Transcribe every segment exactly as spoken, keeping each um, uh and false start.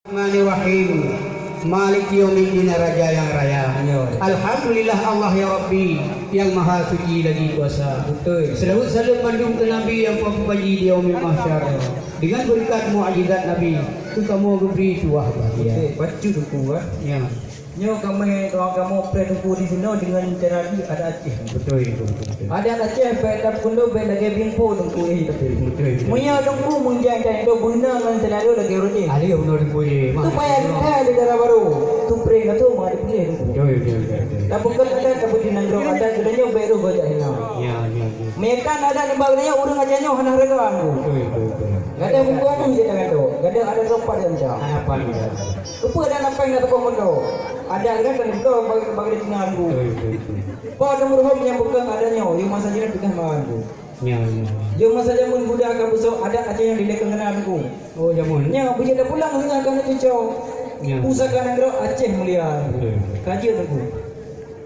Bismillahirrahmanirrahim. Maliki yaumiddin, Raja yang raya. Ya. Alhamdulillah Allah ya Rabbi, yang maha suci lagi kuasa. Betul. Selawat salam bandum ke Nabi yang peupanji di yaumil mahsyar. Dengan berkat mukjizat Nabi, ke kamoe geubri tuah bahagia. Betul. Bacut Teungku, eh. Ya. Nyoe kamoe, kamoe preh Teungku di sinoe dengan cara di adat Aceh. Betul, betul, betul. Adat Aceh bèk tapeukeulôn, bèk lagèe bingpo Teungku, eh, tapi. Betul, betul. Meunyoe Teungku meunjai tanyoe beuna ngon seunalo lagèe ureueng jih. Ah, iya, beuna Teungku, iya. Supaya geuthèe lé dara barô. Tupreh ka tu meuhadap lé Teungku. Betul, betul, betul, betul. Tapi kan adat, tapi di nanggroe adat geutanyoe bèk roh bajak hina. Ya, ya, ya. Meunyoe kan adat nibak geutanyoe ureueng aja nyoe hana hareuga Teungku. Betul, betul, betul. Gadang bungkôh pun jadi tangan tu. Gadang adat lompat dia macam. Harapan dia. Keupeue dan apa nyang na teupeue meunoe? Adat kan dan itu bagi, bagi Cina Teungku. Betul, betul, betul. Po Teungku Ruhom nyang bukon adat nyoe, yôh masa jinoe peugah mawöt Teungku. Ya, ya. Yôh masa jameun Buddha ka beusôk adat Aceh nyang dilèe keunan Teungku. Oh, jameun. Nyoe beujeuet pulang singoh ka neucuco. Ya. Pusaka nanggroe Aceh mulia. Betul. Ka jeuet Teungku.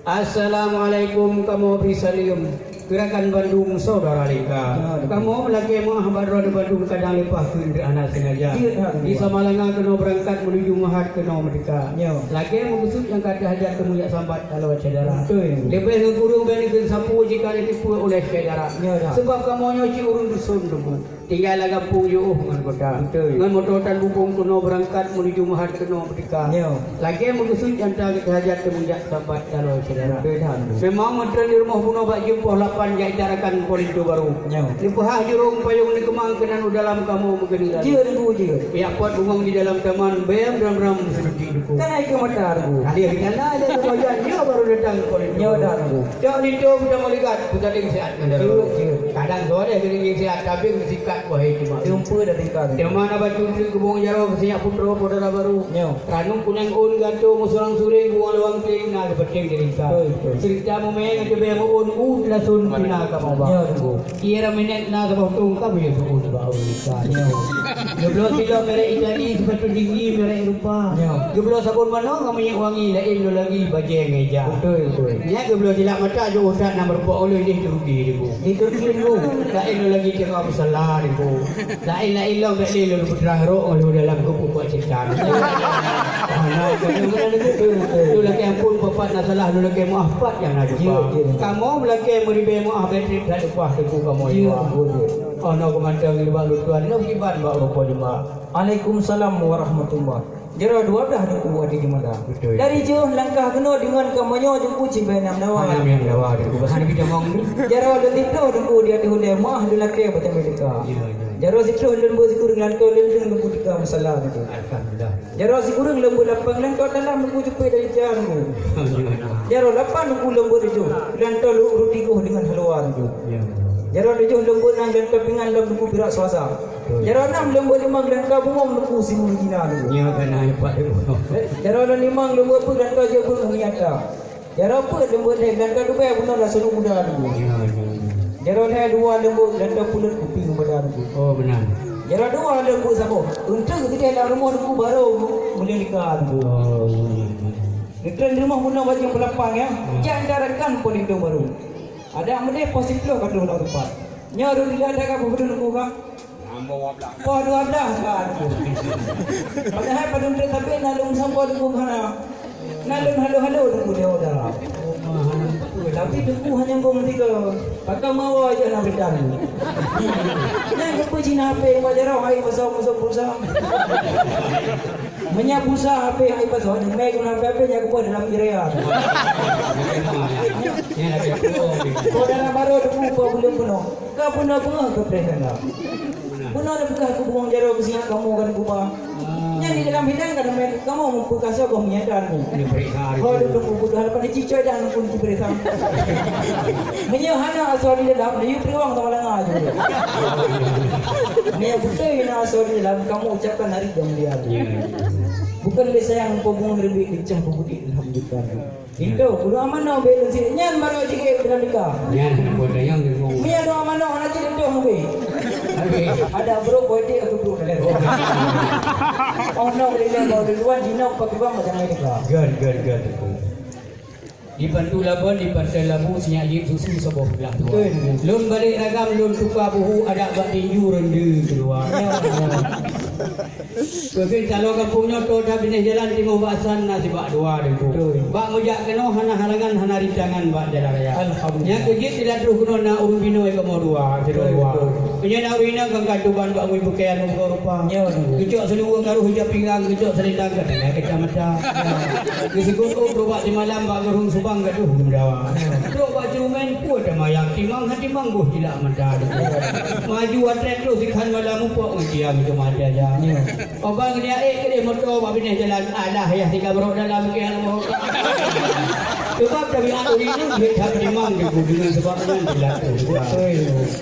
Assalamualaikum, kamoe bri saleuem. Keu rakan bandum syedara lengkap. Ya, betul. Kamoe meulakèe meu'ah bak droeneuh bandum kadang leupah kheun hana sengaja. Iya, betul. Di Samalanga keunoe beurangkat menuju Meuhat keunoe meudeka. Ya. Lakèe meukeusut nyang ka teuhajat teumujak sambat taloe syedara. Betul. Leubeh ngon kureueng bèk neukheun sapeue jika neuteupeue oleh syedara. Ya, dah. Sebab kamoe nyoe cit ureueng dusun Teungku. Tinggai lam gampông jiôh ngon kota. Betul. Ngon moto tan bubông keunoe beurangkat menuju Meuhat keunoe meudeka. Nyoe. Lagèe meukeusut nyang ka teuhajat teumujak sambat taloe syedara. Beutôi that. Memang meuteun di rumoh bunoe bak jeuem poh lapan jak ijak rakan Po Linto Barô. Nyoe. Neupeuhah jurông payông neukeumang keunan u dalam kamoe meugeunira. Jeuet Teungku, jeuet. Pihak pot bungong di dalam taman bèe ram-ram seudeunggit Teungku. Kan ai keu mata Teungku. Kali di kana ada keubagian dia baru datang Po Linto. Nyoe dah Teungku. Cok Linto buta meuligat, peugadeng siat ngon dara. Jeuet, jeuet. Kadang soe deh geuring siat, tapi meusikat wahai cuma. Teumpeue dan tingkah. Teuma na bacut treuk geubong jaroe keusiyak putroe po dara barô. Nyoe. Ranub kuneng ôn ganto meusurang sureng buang lawang kling na geupeuteng di lingka. Betul, betul. Seurita mumè ngon teubèe meuôn u lasun pina kamoe ba. Nyoe, Teungku. Ie ram minèt na saboh tông ka beuye seuôn ba u lingka. Nyoe. Geubloe silop merek Itali, sepatu tinggi merek Eropa. Nyoe. Geubloe sabon manoe ngon minyeuk wangi laén lôn lagi bajèe ngon ija. Beutôi, beutôi. Nyan geubloe silap mata jôh that na meureumpok ulèe di Turki Teungku. Di Turki Teungku. Laén lôn lagi teuka musala Teungku. Laén-laén lom bèk lé lôn peutrang rot ngon lôn dalam kubu kuat cita. Hana keu lôn meunan Teungku. Beutôi, beutôi. Lôn lakèe ampôn pat-pat na salah, lôn lakèe meu'ah pat nyang na tuha. Jeuet, jeuet. Kamoe meulakèe meuribèe meu'ah bèk trép that lumpah Teungku kamoe. Jeuet, jeuet. Oh, noe keu mantong nibak lôn tuan, noe kiban bak rupa jumah. Alaikumsalam warahmatullah. Jaroe dua blah Teungku watèe jeumala. Beutôi. Dari jeuh langkah keunoe deungon kamoe nyoe Teungku cibèe nam dawa. Nam dawa Teungku. Bahasa Nabi jamong tu. Jaroe lôn siplôh Teungku di ateueh ulèe meu'ah lôn lakèe bak teumèe teuka. Ya, ya. Jaroe siplôh lôn beuet sikureueng lantoe lôn deueng Teungku teuka musala Teungku. Alhamdulillah. Jaroe sikureueng lôn beuet lapan lantoe talam Teungku ceupet dari jam Teungku. Ya, ya. Jaroe lapan Teungku lôn beuet tujoh lantoe lôn ureueng tigoh deungon haluwa Teungku. Ya. Jaroe tujoh lôn beuet nam lantoe pingan lom Teungku pirak swasa. Betul. Jaroe nam lôn beuet limong lantoe bungong Teungku simunoe jina Teungku. Nyoe ka na hebat Teungku. Jaroe lôn limong lôn beuet peuet lantoe jeuet beuet ngon nyata. Jaroe peuet lôn beuet lhèe lantoe teubèe bunoe lam Saureueng Muda Teungku. Nyoe, nyoe, nyoe. Jaroe lhèe dua lôn beuet lantoe puleut kupi ngon bada Teungku. Oh, meunan. Jaroe dua lôn beuet saboh. Eunteuk keudeh lam rumoh Teungku barô meulilika Teungku. Oh, nyoe, nyoe, nyoe. Neutreun rumoh bunoe bajeueng peulapan ya. Hmm. Jak anda rakan Po Linto Barô. Adak meudeh poh siplôh ka troh lam rupat. Nyoe rot lila that ka peubeudôh Teungku ka? Poh dua blah ka Teungku. Padahai padum trép sabé na lôn sampoe Teungku ka na. Na lôn halo-halo Teungku di dara. Tapi Teungku hana gom tiga. Pakon mawa aja na beudan. Nyan keupeue cina H P bak jaroe hai masa-masa pulsa. Meunyoe pulsa H P hai pasoe, mè keunan H P, H P nyan kupeue dalam area. Nyan lagèe peue. Saudara baru Teungku peue buleuen peunoh. Ka peunoh beungoh keu preh tangga. Peunoh lôn peugah keu bungong jaroe keu sinyak kamoe kan kuba. Nyan di dalam hidang ka teumè kamoe meupeukasa goh meunyadan ku. Ini periksa hari. Ho, itu. Duduk kubu dah lepas dicicoi dah nungkun ciperisa. Meunyoe hana asoe di dalam, di periwang sama langa je. Meunyoe beutôi na asoe di dalam, kamoe ucapkan hari kemuliaan. Ya, ya. Bukan lé sayang peubueng reubit lincah peubudik, alhamdulillah. Itu, doa manoe bèk lôn silet. Nyan baru jigèt dalam deka. Nyan, buat dayang di rumah. Meunyoe doa manoe hana jileutoh habéh. Habéh. Ada brok, politik atau brok dalam. Oh, no, boleh lihat bahawa di luar Cina pakai bang macam ni deka. Good, good, good. Dibantu Labuan, dibantu Labu, sinyak jeuet susu saboh blah dua. Betul. Lôn balek ragam, lôn tuka buhu, adak bak tinju reunde keuluwa. Ya, ya. Mungkin kalau kampung nyoe toh dah binéh jalan timoh bak san na sibak dua Teungku. Betul. Bak meujak keunoe hana halangan, hana rintangan bak jalan raya. Alhamdulillah. Nyang keujeuet tidak troh keunoe na ureueng binoe kamoe dua, sidroe dua. Betul, betul. Meunyoe na ureueng inong kan ka tuban bak ngui peukean muka rupa. Ya, betul. Geucok seuluwa karu hijab pinggang, geucok selendang ka tinggai kacamata. Ya. Geusigot ôk beurubak simalam bak geurueng subang gadoh geumeurawa. Ya. Trok bak cerumen peue tamayang, timang ha timang boh jilak mata. Maju atrét troh sikhan malam mupok ngon tiang cuma aja. Ya. Oban geunia ék keudeh moto bak binéh jalan, alah yah tinggai barok dalam keu hana meuhokok. Sebab tabiat ureueng inong jeuet that meunimang Teungku, deungon sebab nyan berlaku. Betul.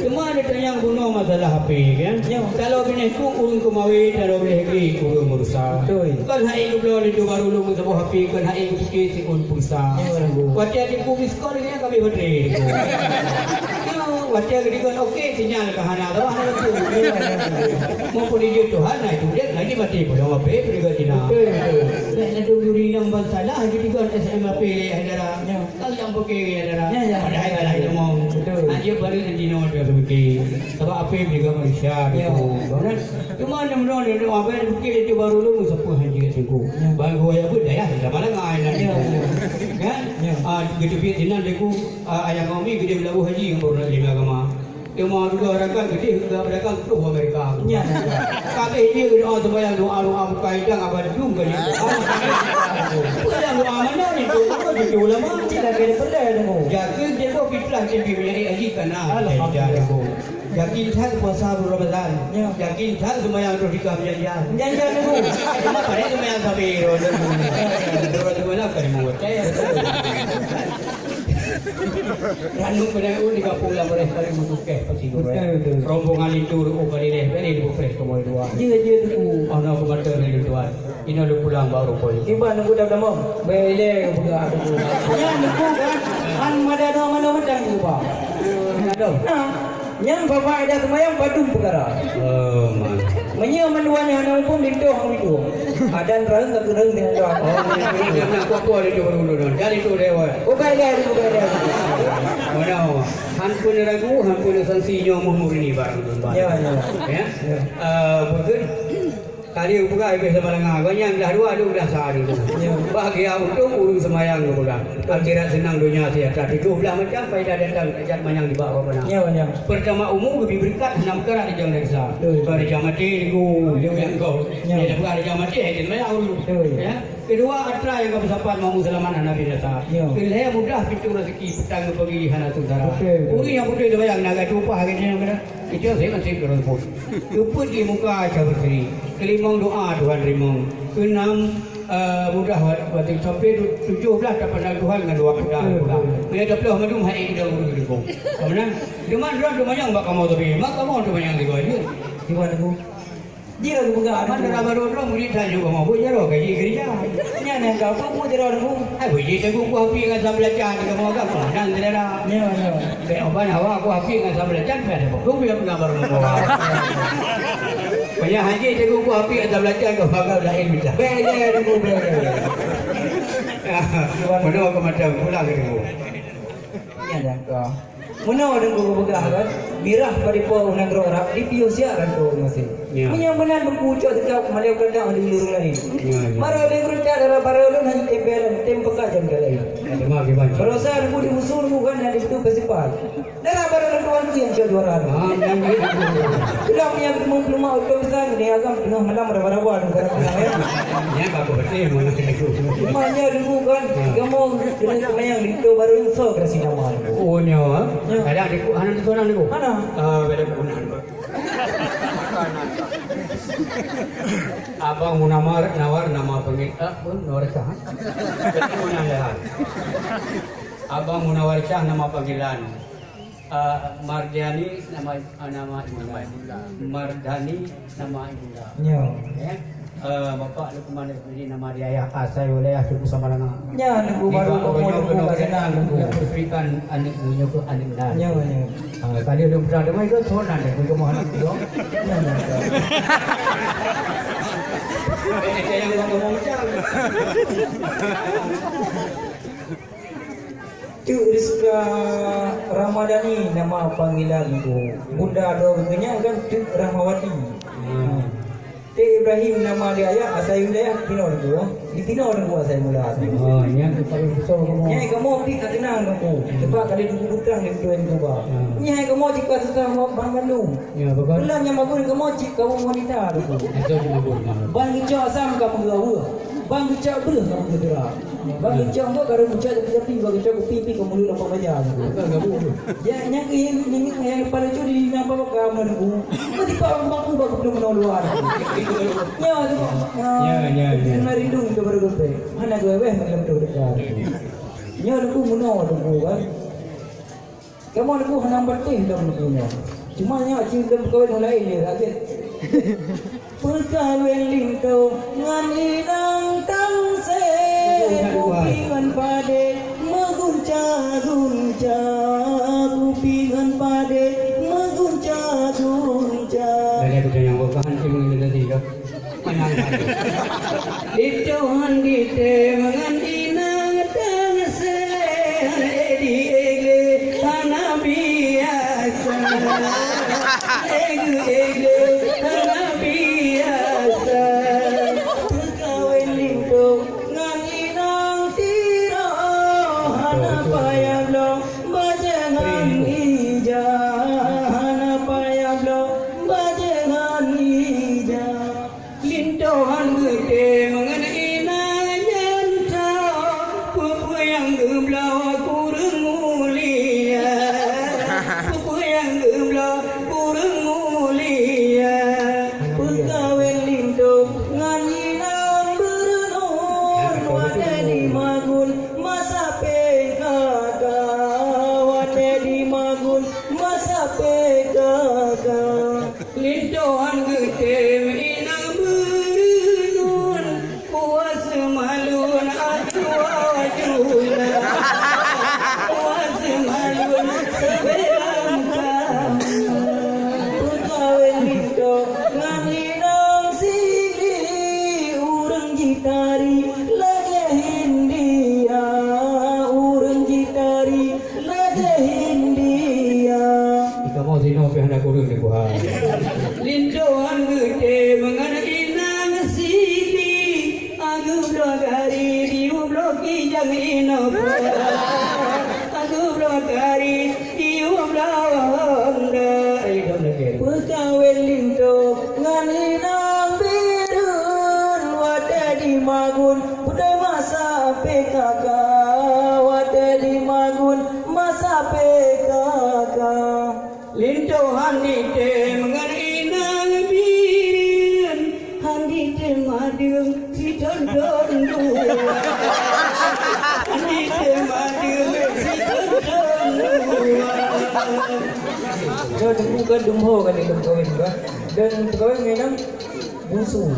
Cuma ada tanyong bunoe masalah H P kan. Ya. Kalau binéh kuk ureueng keumawe, kalau binéh gri ureueng meurusa. Betul. Kon hai geubloe linto barô lôn meusaboh H P, kon hai geupike siôn pulsa. Ya, Teungku. Watèe Teungku miss call, dia kami baterai Teungku. Ya, watèe geudigon oke, sinyal ka hana, tahu hana betul. Maupun izin Tuhan, nah itu dia lagi mati pada H P, pada Cina. Betul, betul. Nah, itu duri nang ban salah, geudigon S M H P, ya, saudara. Ya. Kan yang pakai, ya, saudara. Ya, ya. Padahal salah ngomong. Betul. Hanya baru nanti nama dia sebutkan. Sebab apa yang juga manusia, ya, gitu. Kan? Cuma enam nol dia, dia apa yang bukit itu baru lu, siapa hanya Teungku. Ya. Baru gua yang buat dayah, sama dengan, ya, ya. Kan? Ya. Ah, gitu, Vietnam, Teungku. Ah, ayah kami gede belabuh haji yang baru nak lima agama. Cuma dua rakan gede, dua rakan tu Amerika. Ya. Kabeh dia doa sembahyang, doa, doa buka hidang, abang dum kali. Bukan doa mana ni? Doa tu ulama. Cik lagi ada perlu, Teungku. Jaga dia kau fitnah, dia pergi mencari haji tanah. Alhamdulillah. Jaga dia kau. Yakin that puasa bulan Ramadan. Ya. Yakin that sembahyang terus di kamar janjian. Janjian, Teungku. Cuma pada sembahyang sampai roda. Roda mana kali muat. Ranub beuna di kampung lam reh paling meutukeh pasti gurèe. Betul, betul. Rombongan linto ru'uh bari reh, bari di bupreh keumoe dua. Ya, ya, Teungku. Ana aku mata ni tuan. Inoe lôn pulang bak rumpun. Kiban Teungku dah damong. Bele peugah Teungku. Nyan Teungku kan. Han mada dua mana matang Teungku, Pak. Aduh. Nah, nyan faedah seumayang padum peukara. Oh, man. Meunyoe mandua nyan hana muphom, linto hana muphom. Adan raheueng ka keureueng dengan doa. Oh, nyan, nyan, nyan, nyan, apa-apa linto baru dulu. Jadi tu dia, wah. Bukan dia, bukan dia. Mana? Han pun ragu, han pun sanksi nyoe muhmur ini barang tu. Ya, ya. Ya? Ya. Eh, betul. Kali peugah ibih sama dengan gobnyan dah dua, dua belas hari tu. Ya. Bahagia untung ureueng seumayang tu peugah. Akhirat seunang, donya sejahtera. Tujoh blaih macam faedah datang, jak manyang dibak awak beuna. Ya, ya. Pertama, umu geubri beureukat, hana meukarat di jalan desa. Betul. Kalau di jalan mati, Teungku, dia bilang kau. Ya. Dia dah peugah di jalan mati, hai dia seumayang dulu. Betul. Ya. Kedua, atra nyang ka beusapat, mau seulamat hana binasa. Ya. Keulhèe, mudah pintoe raseuki, peutang geupeugi hana seungsara. Betul, betul. Ureueng nyang beutôi teubayang, na gata upah lagèe nyoe keunan. Itu saya masih turun pun. Keupeuet di muka Syah Berseri. Keulimong doa Tuhan rimong. Keunam, eh, mudah wa-, watèe sampai tu-, tujoh blaih tapandang Tuhan ngon dua pedang. Betul, betul. Meunyo taploh mandum hai kita guru dukung. Ka meunan? Cuma droe teumanyong bak kamoe tapi, mak kamoe teumanyong sigoe jeuet. Gimana, Bu? Dia geupeugah, "Aman, dara baru droe murit tanyoe kamoe, bu jaroe gaji keureuja." Nyan nyang ka, bu, bu jaroe, Bu. Hai, bu jih teungku kuah pi ngon sambal ikan, kamoe agam, nan syedara. Nyoe, nyoe. Bèk oban hawa kuah pi ngon sambal ikan, bèk ada bukon, bèk peugah baru membawa. Banyak haji teungku kuah pi ngon sambal ikan, kau bangga lain minta. Bèk, bèk, Teungku, bèk, bèk. Meunoe keu mata, pulang keu teungku. Nyan nyang ka. Meunoe Teungku geupeugah kan, mirah padum po u nanggroe Arab, dipiôh siat ranto maséng. Ya. Meunyoe meunan Teungku cok teuka malèe keudak di ureueng laén. Ya, ya. Mara lé geurucak dara barô lôn hana teupeue lôn, tem peuka jan galai. Ya, terima kasih banyak. Barosa Teungku di musoh Teungku kan hana dibeutôi festival. Dara barô lôn tuan tu nyang cok juara tu. Ah, yang gitu. Pulang meunyoe geuteumeung peuleumah oto besar, di agam teungoh malam raba-raba Teungku. Nyan bagus beutôi, meunan Teungku. Cuma nyoe Teungku kan, kamoe keuneuk seumayang linto barô nyoe soe keuneuk sinama Teungku. Oh, nyoe, ha? Ya. Kadang Teungku, hana seorang Teungku. Hana. Ah, beda pun. Abang Munawar, Nawar nama panggilan, eh, pun Nawar Syah, ha? Jadi Munawar Syah. Abang Munawar Syah nama panggilan. Ah, Mardiani nama, ah, nama ibunda. Mardani nama ibunda. Nyo. Ya. Eh, Bapak Lukman F B D nama di ayah asai wilayah Teungku Samalanga. Nyo, Teungku baru. Di bawah orang Teungku nyoe kena senang, Teungku. Perserikan aneuk nyoe ke aneuk dah. Nyo, nyo. Ah, kali lôn pernah dengar itu, soal nanti, Teungku mohon nanti dong. Nyo, nyo. Eh, eh, yang ngomong macam. Teuk Rizka Ramadhani nama panggilan ku. Bunda droe geuh nyan kan Teuk Rahmawati. Hmm. Syekh Ibrahim nama di ayah, asai wilayah Tinoe Teungku. Di Tinoe Teungku asai mula. Oh, nyan paling besar kamoe. Nyai kamoe pih ka keunang Teungku. Sebab ka lheueh Teungku beutrang di Tuan Kuba. Hmm. Nyai kamoe cit ka susah ban mandum. Ya, betul. Pulang nyang bagus kamoe cit kaum wanita Teungku. Betul, betul, betul. Ban geucok asam ka meugeue. Ban geucok breuh ka meugeue. Ban geucok enggak ka meucok tapi-tapi ban geucok kupi-kupi ka meugeue lam baja Teungku. Betul, betul. Ya, nyang keu nyang, nyang, nyang paling lucu di nyang apa ka meununggu. Meusipak bak bangku bak keupeue meunoe luwa. Nyoe tu. Ya, ya, ya. Terima rindu tu baru gempek. Hana geuweh-weh malam tu dekat. Nyoe tu meunoe tu kan. Kamoe tu hana beutih dah meunoe. Cuma nyoe cit dah kawin lain dia lagi. Peukawen linto ngon inong Tangse, kupi ngon padé meugunca-gunca, kupi ngon padé meugunca-gunca. Dari aku tanya, kau kan cuma tadi kau. Mana? Itu handi te mengan inong Tangse, di ege hana biasa. Ege-ege hana biasa. Peukawen linto ngon inong Tiro, hana payah bloe bajée ngon ija. Hana payah bloe bajée ngon ija. Linto han geutem ngon inong nyan tho, peue-peue nyang geubloe kureueng mulia. Peue-peue nyang geubloe kureueng mulia. Peukawen linto ngon inong Beureunun, watée di Magun masa P K K, watée di Magun masa P K K. Linto han geutem inong Beureunun, puas malun aju-aju na. Puas malun sabilang ka. Peukawen linto ngon inong Sigli, ureueng jitari lagée Hindia, ureueng jitari lagée Hindia. Di kamoe sinoe pih hana kureueng di Tuhan. Linto han geutem ngon inong Sigli, ageubloe gari di ubloe kijang inoe. Ageubloe gari di ubloe honda. Peukawen linto ngon inong Beureun, watée di Magun Peuteuk masa P K K, watée di Magun masa P K K. Linto han jitem ngon inong Bireuen, han jitem adeueng sithon-thon dua. Han jitem adeueng sithon-thon dua. Nyoe teungku kan dum ho kan ilôn kawén kan. Dan kawén ngon inong Busu.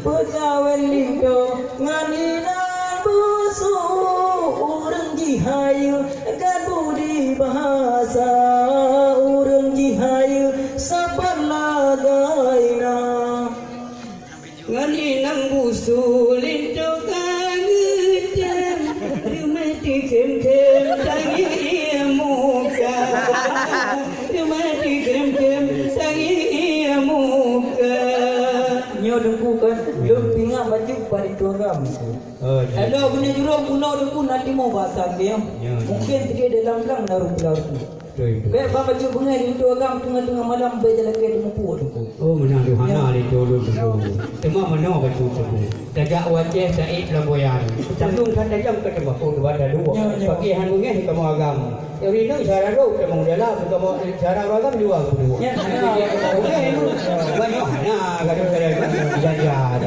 Peukawen linto ngon inong Busu, ureueng jihayeue kan budi bahasa, ureueng jihayeue sapat lagai na. Ngon inong Busu linto ka geutem, rumoh tikém-kém tangieng ié muka. Rumoh tikém-kém tangieng ié muka. Nyoe teungku kan, lôn pingat bacut bak linto agam. Oh, iya. Alah, bunoe jurông bunoe teungku na timoh bak asam dia. Ya, ya. Mungkin teuke dalam blang na rupa-rupa. Betul, betul. Bèk bak bacut beungèh linto agam teungoh-teungoh malam bèk jalakèe teumupuk teungku. Oh, meunan tu hana linto lôn teungku. Teuma meunoe bacut teungku. Tajak u Aceh, taék lam buyan. Tandong that tajam ka teumakot dua tadu. Ya, ya. Pakriban beungèh kamoe agam. Nyang rindu cara rôh, tamong dalam, bukan mau cara ragam jual kedua. Ya. Bukan, bukan. Banyak. Nah, kadang-kadang kan, jajan.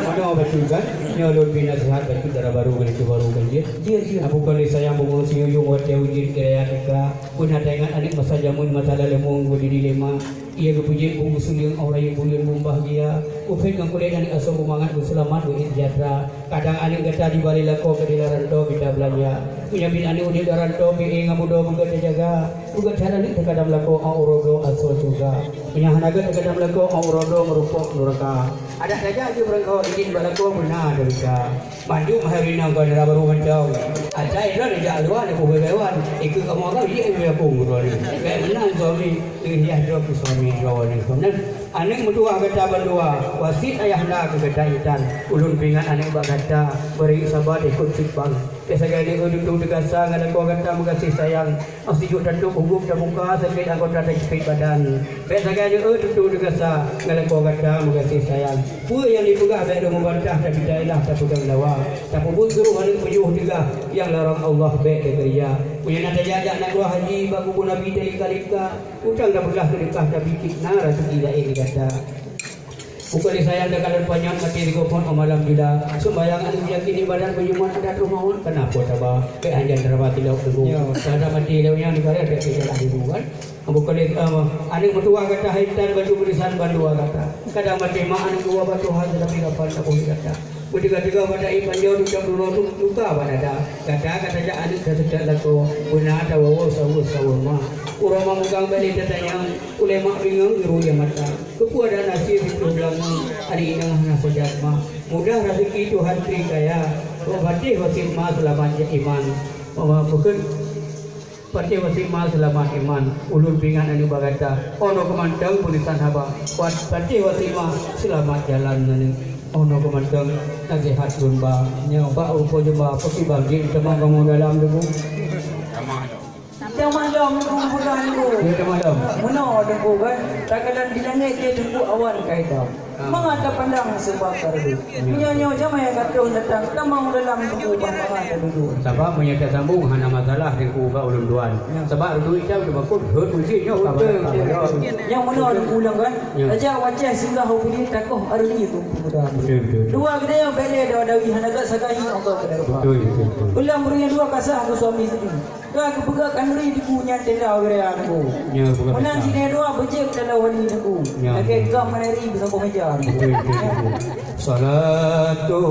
Mana bacut kan? Nyoe lôn bri nasihat bacut dara barô ngon linto barô kan, jih. Ya, ya. Nah, bukan lé sayang bungong siuyueng watèe ujeuen keu raya teuka. Pun hana ingat aneuk masa jameun masa laleumeung berdiri lima. Ia geupeujeuet bu geusuleung, oh rayeuk buleuen beubahagia. Beuphét ngon kulét aneuk asoe beumangat, beuseulamat, beuseujahtra. Kadang aneuk gata di balè lakoe keudéh lam rantô mita beulanja. Meunyoe biet aneuk udép lam rantô, mié ngon budoe beugöt teujaga. Beugöt that aneuk teuka lam lakoe, 'oh uroe bloe asoe syeuruga. Meunyoe hana göt teuka lam lakoe, 'oh uroe bloe meurumpok neuraka. Adak tajak jeuet beurangkaho, idin bak lakoe beuna deurita. Mandum hai rinong kon dara barô mantong. Asai droeneuh jak luwa neupeubeubaih wan. Ikeu kamoe agam jeuet beuakong droeneuh. Bèk meunan suami, teuhias droe keu suami droeneuh. Kon meunan. Aneuk meutuwah gata bandua, wasiet ayahanda keu gata intan. Ulôn peuingat aneuk bak gata, bari saba teukot cit bang. Bèk sagai aneuk eu tutong teugasa ngon lakoe gata meugaséh sayang. Óh sijuek tatôp huköm tamuka, sakét anggota tajipét badan. Bèk sagai aneuk eu tutong teugasa ngon lakoe gata meugaséh sayang. Peue nyang jipeugah bèk lôn meubantah, tapi taélah tapeugah lawa. Tapeubuet geuruh aneuk peuyoh teugah, nyang larang Allah bèk takeureuja. Meunyoe na tajak-jak nanggroe haji bak kubu Nabi talingka-lingka, utang tapeugah seudeukah, tapi cit na raseuki laén gata. Bukan lé sayang takalon panyöt maté sigoe phon óh malam jula. Seumbahyang aneuk yakin ibadat beujumat adat rumoh, kana po taba. Bèk hanjan raba tilok teungku. Ya. Sada maté lewat nyan negara bèk jalan dulu kan. Bukan lé, eh, aneuk meutuwah gata hai tan bantu barisan bandua gata. Kadang maté mak aneuk dua batu hal tapi kapan tak boleh gata. Beuteuga-teuga bak taék panjoe, tucok duroe tu luka bak dada. Gata ka tajak aneuk ka seutôt lakoe, beuna tawoe saweue-saweue ma. Uroe ma mugang bèk lé tatanyong, ulèe mak bingung geuru ie mata. Keupeue adak naseb siplôh blang ma, aneuk inong hana sajan ma. Mudah raseuki Tuhan bri kaya, bak patéh wasiet ma seulamat jak iman. Mama peukeuet. Patéh wasiet ma seulamat iman, ulôn peuingat aneuk bak gata. Ono keumantong peunisan haba. Pat-, patéh wasiet ma seulamat jalan aneuk. Ono keumantong naseuhat lôn ba. Nyoe bak rupa jumba, pakriban jih teuma kamoe dalam teungku. Teuma lom teungku peugah teungku. Ya, teuma lom. Meunoe teungku kan. Takalon di langét jih teungku awan ka itam. Ah. Mangat tapandang seubab ka reudeuek. Meunyoe nyoe jamèe ka troh datang, tamong dalam teungku bah mangat taduduek. Sabab meunyoe tasambong hana masalah teungku bak ulôn tuan. Ya. Sabab reudeuek itam teumakot rhot meuseujid nyoe ka. Betul, barat betul. Nyang meunoe teungku lôn kan. Ya. Raja waceh singgah u Bidin takoh Arli teungku muda. Betul, betul, betul. Dua geude nyang bèk lé dawa-dawi hana gak sagahi ongkot keu darupa. Betul, betul, betul. Ulang beureunyan dua kasah keu suami isteri. Ka geupeugah khanuri teungku nyan tenda wiréa teungku. Nyoe bukan meunan tenda. Sideh dua beujeuet tanda wali teungku. Nyoe. Lagèe gam ngon ari beusaboh meja. Betul, betul, betul. Salatu